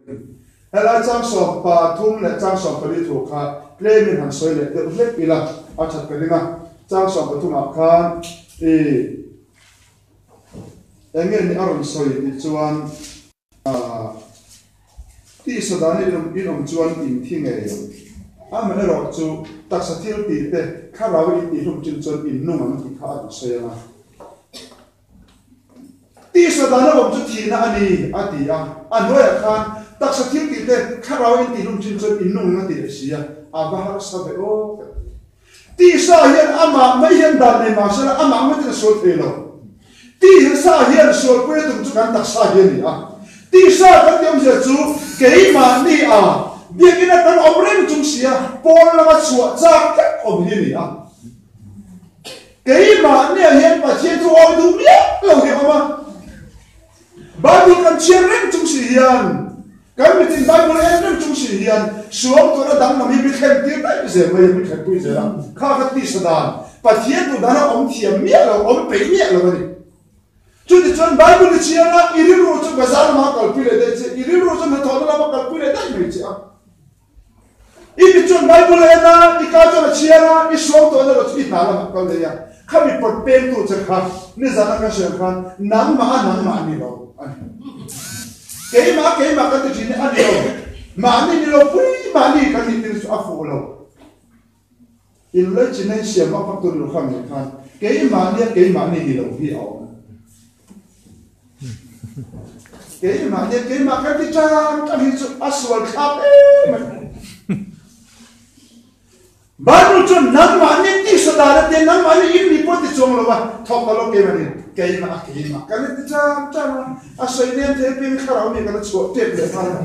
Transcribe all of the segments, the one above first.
Helai chang 13 leh chang 14 thu kha tlemin han sawi leh deuh hlek ila a that ka ring a. Chang 13 ah khan i eng nge ni a rawn sawi tih chuan tisa dan in awm chuan in thi ngei ang. Amaherawhchu taksa thil tih te thlarau in tihhlum chin chuan in nung ang tih kha a rawn sawi ang a. Tisa dana awm chu thihna a ni, a ti a. A hnuaiah khan taksa thil tih te thlarau in tihlum thin chuan in nung a ti leh si a, a va harsa ve aw ka ti. Tisa hian amah mai hian dan nei mah sela amah ngawtin a sual thei lo. Tisa hian sualpui a tum chu kan taksa hi a ni a. Tisa kan tih awmzia chu keimahni a biakina kan awm reng chung si a, pawn lama chhuah chak vek awm hi a ni a. Keimahniah hian Pathian chu awi duh miah lo hi a awm a. Bible kan chhiar reng chung si hian, kan mitin Bible en reng chung si hian suam tawhna danglam hi mi thlen tir daih zel mai a, mi thlenpui zel a. Kha kha tisa dan, Pathian duh dana awm thiam miah lo, awm peih miah lo a ni. Chutichuan Bible i chhiar a, i rilru chu bazar lamah a kalpui leh daih che, i rilru chu hnathawhna lamah a kalpui leh daih mai che a. I mi chuan Bible a en a, i ka chuan a chhiar a, i suam tawh na lo chu i hna lamah kal daih a. Khami pawt pengtu che kha nizan a ka hriat khan nangmah a nangmah a ni lo a ni. Keimah a keimah kan ti thin hi a ni lo. Mahni ni lo pui mahni kan nih tir chu a fuh lo. In lei chin a in siam vak vak tur ni lo kha mi khan keimahni a keimahni ni lo hi a awm. Keimah nia keimah kan ti ṭang ṭang hi chu a sual thlak em a ni. Bible chuan nangmah ni tisa dan a tia nangmah ni in mi pawh ti chuang lo a thawk ta lo keimah ni keimah a keimah kan ti ṭang ṭang a a sawi nem thei peng thlarau mi kan chhuah tep leh nghal a.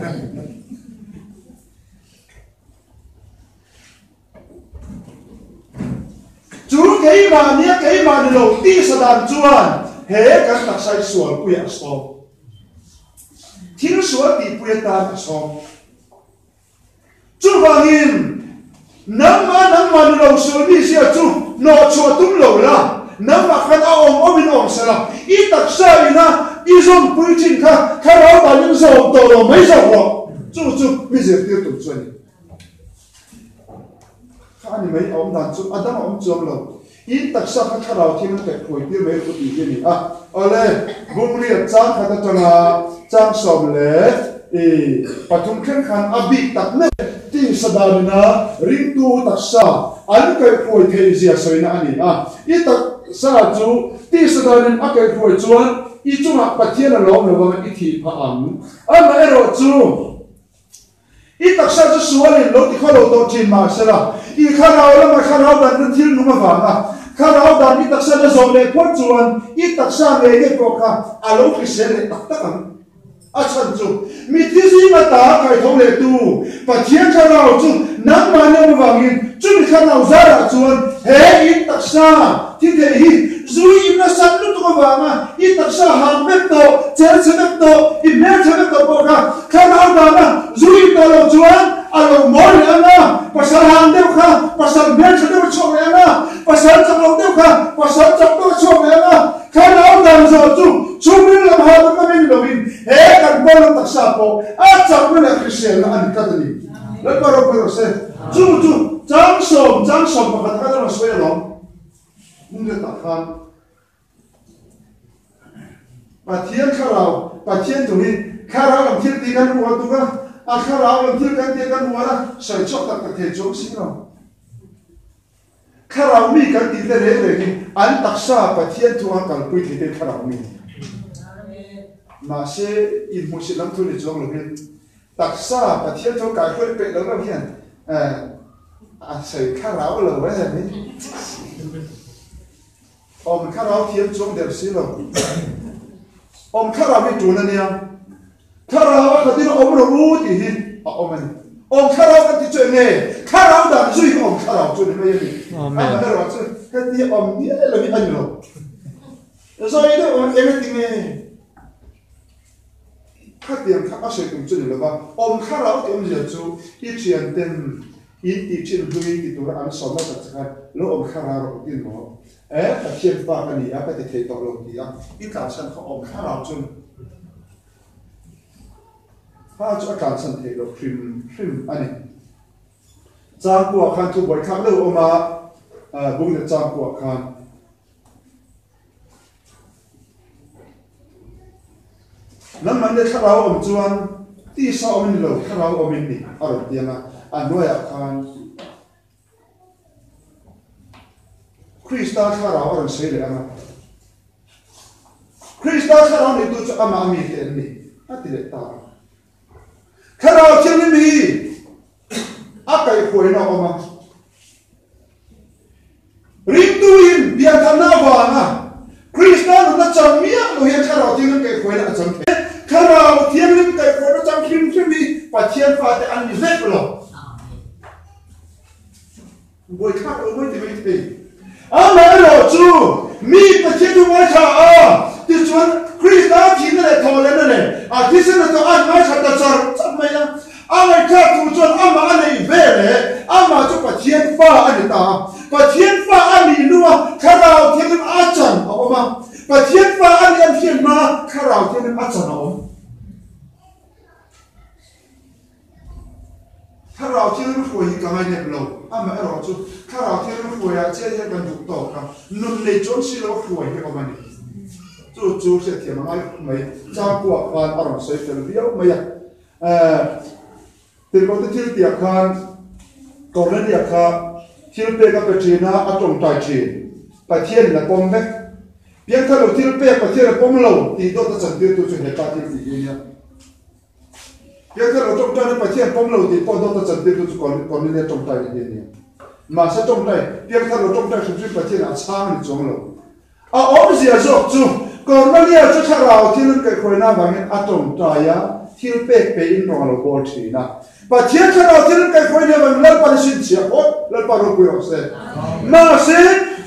Chu keimah nia keimah ni lo tisa dan chuan he kan taksa hi sualpuiah a sawm. Thil sual tihpui atan a sawm. Chuvangin nangmah nangmah ni lo sual mizia chu hnawhchhuah tum lo la, nangmah khan a awm awmin awm sela, i taksa ina i zawmpui thin kha thlarau danin zawm tawh lo mai zawk rawh. Chu chu mi zirtir tum chu a ni. Kha a ni mai, a awm dan chu a dang a awm chuang lo. In taksa kha thlarau thil an kaih phuai tir mai ru tih hi a ni a. Awle, Bungriat chang khat atanga chang 13 thleng khan a bik tak meuh tisa danina ringtu taksa an kaih phuai theih zia sawina a ni a. I taksa chu tisa danin a kaih phuai chuan i chungah Pathian a lawm lo vanga i thih phah ang. Amaherawh chu. I taksa chu sualin lo ti khawlo tawh thin mah sela, i thlarau lama thlarau danna thil nung avanga thlarau dan i taksa na zawh leh phawt chuan i taksa ngei ngei pawh kha a lo hrisel leh tak tak ang. A chhan chu mithi zinga ta kaitho leh tu Pathian thlarau chu nangmah lem avangin chumi thlarau zarah chuan he in taksa thi theih hi zui in nasat lutuk avanga i taksa hang vek tawh, chel chhe vek tawh, i hmel chhe vek tawh pawh kha thlarau dana zui tawh loh chuan a lo mawi leh ang a, pasal hang deuh kha pasal hmel chhe deuh a chhuak leh ang a, pasal chak lo deuh kha pasal chak deuh a chhuak leh ang a, thlarau dan zawh chu chhungril lam ha deuh ngam in lovin he kan pawl lam taksa pawh a chakna leh hriselna a ni tlat a ni. Lalpa ropui rawh se. Chu chu chang sawm chang 11 khan a rawn sawi alawm. Hmingletah khan. Pathian thlarau, Pathian thu hi thlarau lam thil tih kan rual tuk a, a thlarau lam thil kan tih kan rual a, sawi chhuak tak tak thei chuang si lo. Thlarau mi kan tih te reng reng hi an taksa Pathian thu a kalpui thei te thlarau mi. Mahse, inhmuhsit lam thu ni chuang lovin taksa Pathian thu kai hruai peih lo reuh hian a sawi thlarau lo em hi. Awm thlarau thiam chuang der si lo. Awm thlarau hi tun a nia. Thlarau a khatin awm rawh u tih hi a awm a ni. Awm thlarau kan ti chu eng nge? Thlarau dan zui hi awm thlarau chu ni mai a ni. Amaherawh chu heti awm miah lo hi a ni lo. Zawi deuh awm eng ati nge? Khatiang kha a sawi tum chu ni lo va, awm thlarau tih awmzia chu i thian ten in tih thin hlui ti tura an sawm nasa che khan lo awm thlarau rawh u tin maw? E, Pathian fa ka ni a, ka ti thei tawh lo ti a, i tlansan kha awm thlarau chu ni. Kha chu a tlansan theih loh hrim hrim a ni. Changkuah khan thu buaithlak deuh a awm a, bung leh changkuah khan. Nangmah nia thlarau awm chuan tisa awm in ni lo, thlarau awm in ni a rawn ti ang a, a hnuaiah khan Krista thlarau a rawn sawi leh ang a. Krista thlarau neitu chu amah a mite an ni a ti leh ta a. Thlarau Thianghlim hi a kaihhruaina a awm a. Ringtuin biakhamna avanga Krista nunna chang miah lo hian Thlarau Thianghlim kaihhruaina a chang thei. Thlarau Thianghlim kaihhruaina chang hrim hrim hi Pathian fate an ni vek lo. Buaithlak lo mai ti mai thei. Amaherawh chu mi Pathian chu ngaithla a, tichuan Krista thihna leh thawhlehna leh a thisen atang an ngaithla ta char char mai a. A ngaihthlak tur chuan amah a neih ve leh amah chu Pathian fa a ni ta a. Pathian fa a nih hnua Thlarau Thianghlim a chan a awm a. Pathian fa a nih an hriat hmaa Thlarau Thianghlim a chan a awm. Thlarau Thianghlim hruai hi ka ngainep lo. Amaherawhchu Thlarau Thianghlim hruaiah chiah hian kan duh tawk a, nun nei chuan si lo hruai hi awm a ni. Chu chu hriatthiam a ngai khawp mai. Changkuah khan a rawn sawi fel viau mai a. Tirhkohte thil tiah khan Kornelia kha thil pek a pe thin a, a tawngtai thin. Pathianin a pawm vek. Piangthar lo thil pek Pathian a pawm lo tih dawt a chantirtu chu hepa thil tih hi a nia. Piangthar lo tawngtaina Pathian pawm lo tih pawh dawt a chantirtu chu Kornelia tawngtaina hi a nia. Mahse tawngtai, piangthar lo tawngtai hrim hrim Pathianah a chhang a ni chuang lo. A awmzia zawk chu Kornelia chu thlarau thil an kaihhruaina avangin a tawngtai a, thil pek pein rawng a lo bawl thin a. Pathian thlarau thil an kaihhruaina avangin Lalpan a sinchhiah phawt, Lalpa ropui rawh se. Mahse,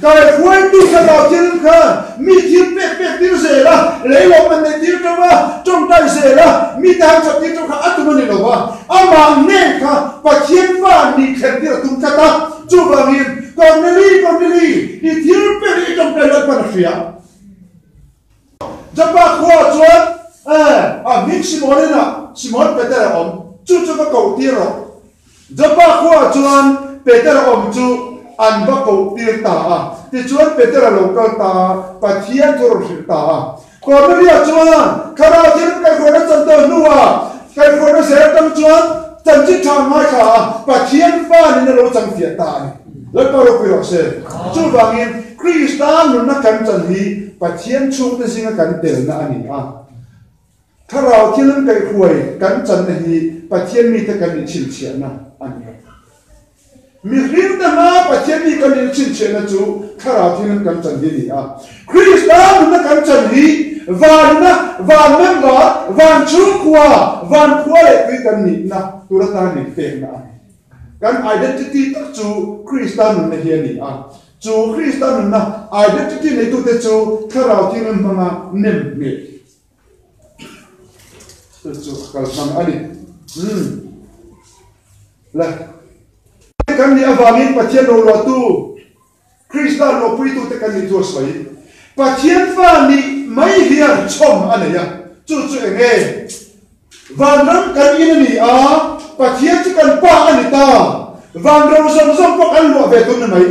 kaihhruaitu thlarau thil khan mi thil pek pek tir zel a, leilawm an neih tir teuh a, tawngtai zel a, mite han chawp tir teuh kha a tum a ni lo va, amah ngei kha Pathian fa nih thlen tir a tum tlat a. Chuvangin, Korneli, Korneli, i thil pek i tawngtai Lalpan a hria. Joppa khuaah chuan a hming Simon inah Simon Peter a awm, chu chu va koh tir rawh. Joppa khuaah chuan Peter a awm chu an va koh tir ta a. Tichuan Peter a lo kal ta a, Pathian thu rawn hrilh ta a. Kornelia chuan Thlarau thil kaihhruaina chantaw hnuah kaihhruaina zel atang chuan chanchin tha ngaithla a, Pathian fa nin a lo chang fiah ta a ni. Lalpa ropui rawh se. Chuvangin Krista nunna kan chan hi Pathian chhungte zinga kan telna a ni a. Thlarau thil an kaihhruai kan channa hi Pathian mite kan inchhinchhiahna a ni a. Mihring te hmaa Pathian mi kan inchhinchhiahna chu Thlarau thilin kan chan hi a ni a. Krista nunna kan chan hi vanna, van member, van chhungkhua, van khua leh tui kan nihna tur atan min pekna a ni. Kan identity tak chu Krista nunna hi a ni a. Chu Krista nunna identity neitute chu Thlarau thilin hmanga nem hmeh Chu chu a kal hmang a ni. Umm. Le. Kan nih avangin Pathian roluahtu, Krista luahpuitute kan nih thu a sawi. Pathian fa nih mai hian chhawm a nei a, chu chu eng nge? Vanram kan in a ni a, Pathian chu kan pa a ni ta. Vanro zawng zawng pawh kan luah ve tun ni mai.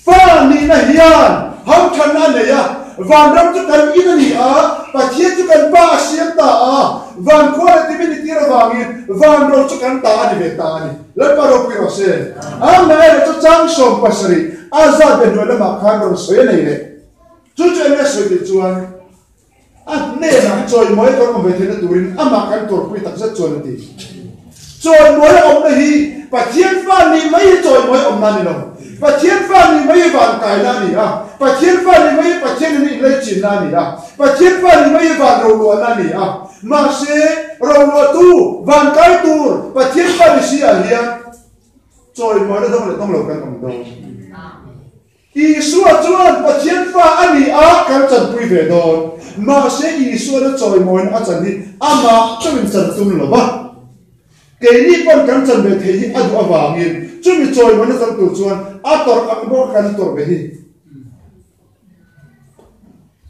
Fa nihna hian hamthanna a nei a, vanram chu kan in a ni a, Pathian chu kan Pa a siam ta a, van khua leh timin i tir avangin vanro chu kan ta a ni ve ta a ni. Lalpa ropui rawh se. Amaherawh chu chang 70 a zat ve hnuai lamah khan rawn sawi a nei leh. Chu chu enge sawi tih chuan A hnenah chawimawi kan awm ve theihna turin amah kan tuarpui tak zet chuan a ti. Chawimawi a awmna hi Pathian fa nih mai hi chawimawi a awmna a ni lo. Pathian fa nih mai hi van kaina a ni a. Pathian fa nih mai hi Pathian in inlaichinna a ni a. Pathian fa nih mai hi van roluahna a ni a. Mahse, roluahtu, van kai tur Pathian fa ni si ah hian chawimawina dawng leh dawng lo kan awm dawn. Isua chuan Pathian fa a ni a, kan chanpui ve dawn. Mahse, Isuan a chawimawina a chan hi amah chauhin chan tum lo va. Keini pawn kan chan ve thei hi a duh avangin chumi chawimawina chan tur chuan a tawrh ang bawk a kan tawrh ve hi.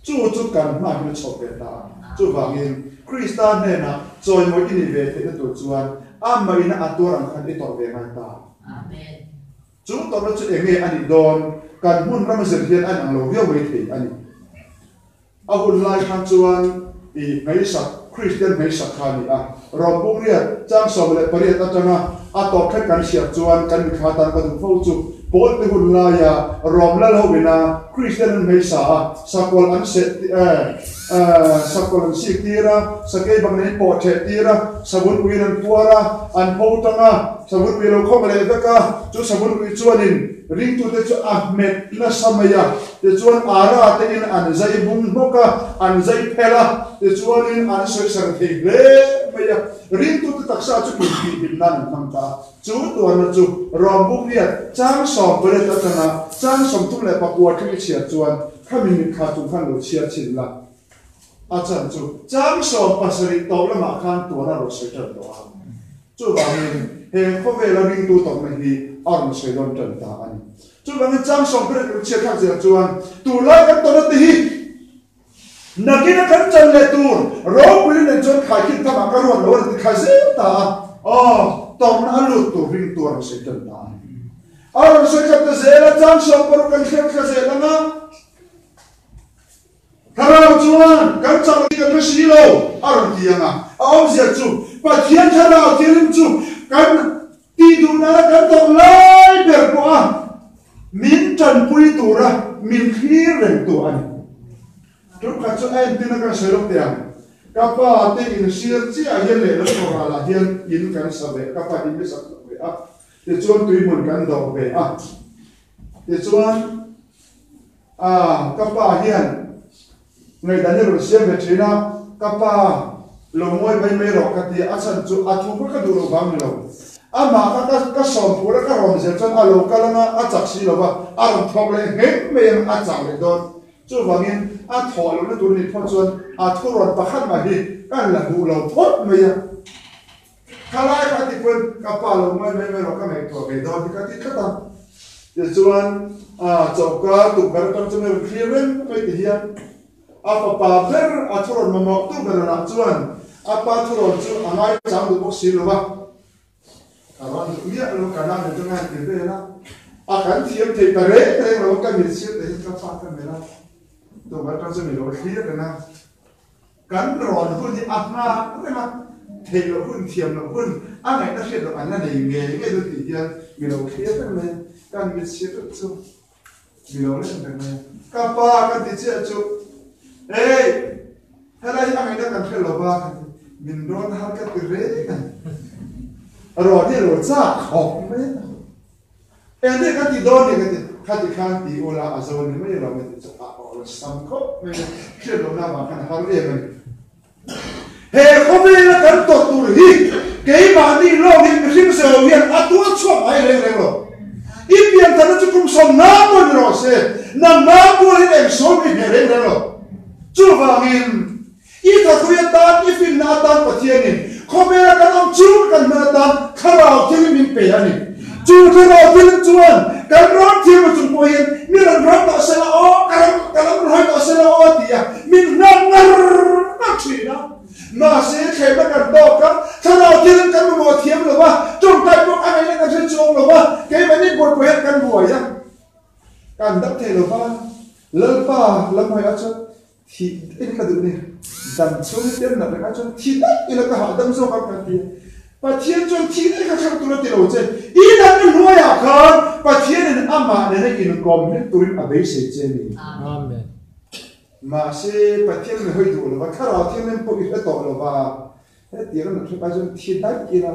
Chu chu kan hma hian a chhawp ve ta a. Chuvangin, Krista hnenah chawimawi i nih ve theihna tur chuan amah ina a tuar ang khan i tawrh ve ngai ta. Chu tawrhna chu eng nge a nih dawn? Kan hmun ram zir hian a inang lo viau mai thei a ni. A hun lai khan chuan i hmeisak, Kristian hmeisak kha a ni a. Rawmpungriat, chang 18 atanga a tawp thleng kan hriat chuan kan mithla tan ka duh fo chu Paul te hun laia Rom lal ho ina Kristian an hmeisa a, sakawlh an seh sakawlh an sik tir a, sakei bang nen pawh theh tir a, savun uiin an puar a, an pho tang a, savun ui a lo khawng leh vek a, chu savun ui chuanin Ringtute chu a hmet nasa mai a, tichuan Ara te in an zai bung hnawk a, an zai phel a, tichuanin an sawisar thei hle mai a. Ringtute taksa chu intihhlim nan an hmang ta a. Chu tuarna chu Rawmbukriat chang 18 atanga chang 39 thleng i chhiar chuan khami mitthla chung khan lo chhiar chhin la. A chan chu chang 70 tawh lamah khan tuarna rawn sawi tan tawh a. Chuvangin, he khawvela ringtu tawkna hi a rawn sawi dawn tan ta a ni. Chuvangin chang 18 kan chhiat thlak zel chuan tunlai kan tawna te hi nakina kan chan leh tur ropui nen chuan khaikhin thamah ka ruat lo a ni ti kha zel ta a, aw, tawrhna a lut tur ringtu a rawn sawi tan ta a ni. A rawn sawi khat ta zel a, chang 60 kan hriat thla zel ang a. Thlarau chuan kan chak tih kan hre si lo, a rawn ti ang a. A awmzia chu Pathian Thlarau Thianghlim chu kan tih duh nana kan tawrh lai ber pawh a min tanpui tura min thlir reng tu a ni. Tumkhat chu a entirna kan sawi lawk teh ang. Ka pa te insir chiah hian lehlam tawrh ah hian in kan sa ve a, ka pa in mi sak ve a, tichuan tuihmun kan dawh ve a, tichuan A, ka pa hian ngaihdan hi a rawn siam ve thin a, ka pa lo ngawi mai mai rawh ka ti a, a chhan chu a thu kha ka duh loh vang ni lo. Amah kha ka ka sawm phur a, ka rawn zel chuan a lo kal anga a chak si lo va, a rawn thawk leh ngei mai ang a chak leh dawn. Chuvangin a thawh lohna tur nih phawt chuan a thu rawn pakhat mah hi ka la duh lo phawt mai a. Khalai kha ti pawn ka pa lo ngawi mai mai rawh ka ngaihtuah ve dawn hi ka ti tlat a. Tichuan choka tukverh atang chuan a rawn thlir reng mai ti hian a fapa ber a thurawn mamawh tu ber lah chuan a pa thurawn chu a ngai chang duh bawk si lo va. Ka rawn duh miah lo ka nau nen chuan a han ti vel a. A kan thiam thei ta reng reng lo ka mit sir te hian ka pa ka melh a. Tukverh atang chuan mi lo thlir reng a. Kan rawn hun hi a nghak reng a, theih loh hun, thiam loh hun, a ngaihna hriat loh an la nei ngei ngei dawn tih hian mi lo thlir reng mai a, kan mit si reuh chu mi lo len reng mai a. Ka pa kan ti chiah chu, Hey, helai hi a ngaihna kan hre lo va kan ti, min rawn har ka ti reng a ni. Rawn hi a lo chak khawp mai a. Enge ka ti dawn ni ka ti, khati khan ti ula a zo ni mai lo ka ti chu a aw sam khawp mai a, hriat lohna avang khan a har em a ni. He khawvela kan tawrh tur hi keimahni lawngin mihring zo hian a tuar chhuak ngai reng reng lo. I piantharna chu kum sawmna pawh ni rawh se, nangmah bualin eng sawi mi hneh reng reng lo. Chuvangin I thahrui atan, i finna atan Pathianin khawvela kan awm chung kan hman atan Thlarau thil min pe a ni. Chu Thlarau thil chuan kan ram thiam chung pawh hian mi rawn ram tawh se la aw, ka ram ka lam rawn hawi tawh se la aw ti a min nghak ngar ngar thin a. Mahse thlehna kan tawk a, Thlarau thil kan mamawh thiam lo va, tawngtai pawh a ngaihna kan hre chuang lo va, keimahni buaipui hian kan buai a, kan dam thei lo va, Lalpa lam hawi ah chuan Thih daih ka duh ni. Dam chhung hi tel nat reng ai chuan thi daih ila ka hahdam zawk ang ka ti a. Pathian chuan thi daih kha hrang tur a ti lo che. I natna hnuaiah khan Pathianin amah nena inkawm hlim turin a beisei che a ni. Amen. Mahse, Pathian mi hawi duh lova, Thlarau Thianghlim pawh i hre tawh lova, hetiang a nat hrep ai chuan thi daih ila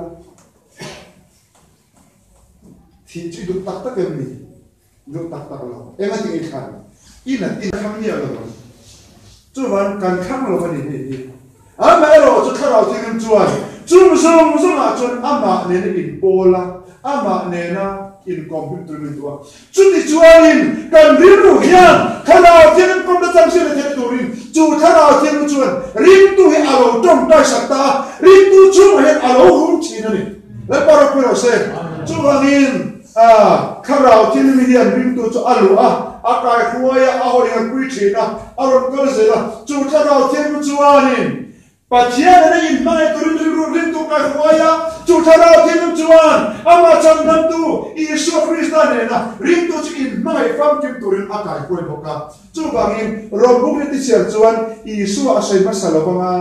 thih chu i duh tak tak em ni? Duh tak tak lo. Eng a ti ngei thlan? In an in thlang miah lo ang. Chuvan kan thlang lo a ni hei hi. Amaherawh chu Thlarau Thianghlim chuan chung zawng zawngah chuan amah nena inpawl a, amah nena inkawm hlim turin min duh a. Chuti chuanin kan rilru hian Thlarau Thianghlim kawmna chang hriat a theih turin chu Thlarau Thianghlim chuan ringtu hi a lo tawngtai sak ta a, ringtu chungah hian a lo hum thin a ni. Lalpa ropui rawh se. Chuvangin. A thlarau thil mi hian ringtu chu a luh a, a kaihruai a, a hawi nganpui thin a, a rawn kal zel a. Chu thlarau thianghlim chuanin Pathian nen a inhmangaih turin rilru ringtu kaihruai a, chu thlarau thianghlim chuan amah chhandamtu Isua Krista nena ringtu chu inhmangaih famkim turin a kaihruai bawk a. Chuvangin Rom buk hi tichhiar chuan Isua a sawi hmasa lo vang a.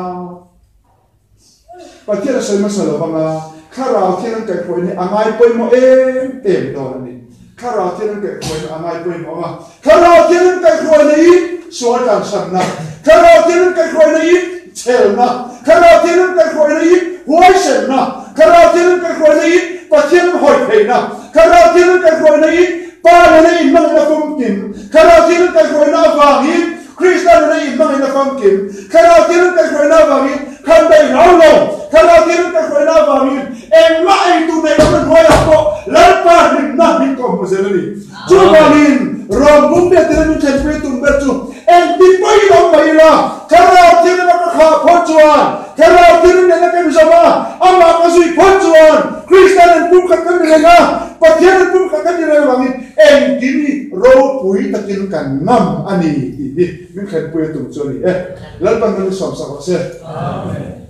Pathian a sawi hmasa lo vang a, thlarau thil an kaihhruaina hi a ngai pawimawh em em dawn a ni. Thlarau thil an kaihhruaina a ngai pawimawh ang a, thlarau thil an kaihhruaina hi sual tlansanna, thlarau thil an kaihhruaina hi chhelna, thlarau thil an kaihhruaina hi huaisenna, thlarau thil an kaihhruaina hi Pathian an hawi theihna, thlarau thil an kaihhruaina hi Pa nena inhmangaihna famkim, thlarau thil an kaihhruaina avangin Krista nena inhmangaihna famkim, thlarau thil an kaihhruaina avangin khan daih rau lo, thlarau thil an kaihhruaina avangin engmah ei tur nei lohna hnuaiah pawh Lalpa hlimna min kawm hmu zel a ni. Chuvangin Rom bumbiak tina min thlenpui tum ber chu engtin pawhin awm mai ila, thlarau thil ema ka khah phawt chuan, thlarau thil nena ka inzawm a, amah ka zui phawt chuan Krista nen pumkhat kan ni reng a, Pathian nen pumkhat kan ni reng avangin Engkim hi ropui takin kan ngam a ni tih hi min thlenpui a tum chu a ni e. Lalpan kan insawmsak rawh se. Amen.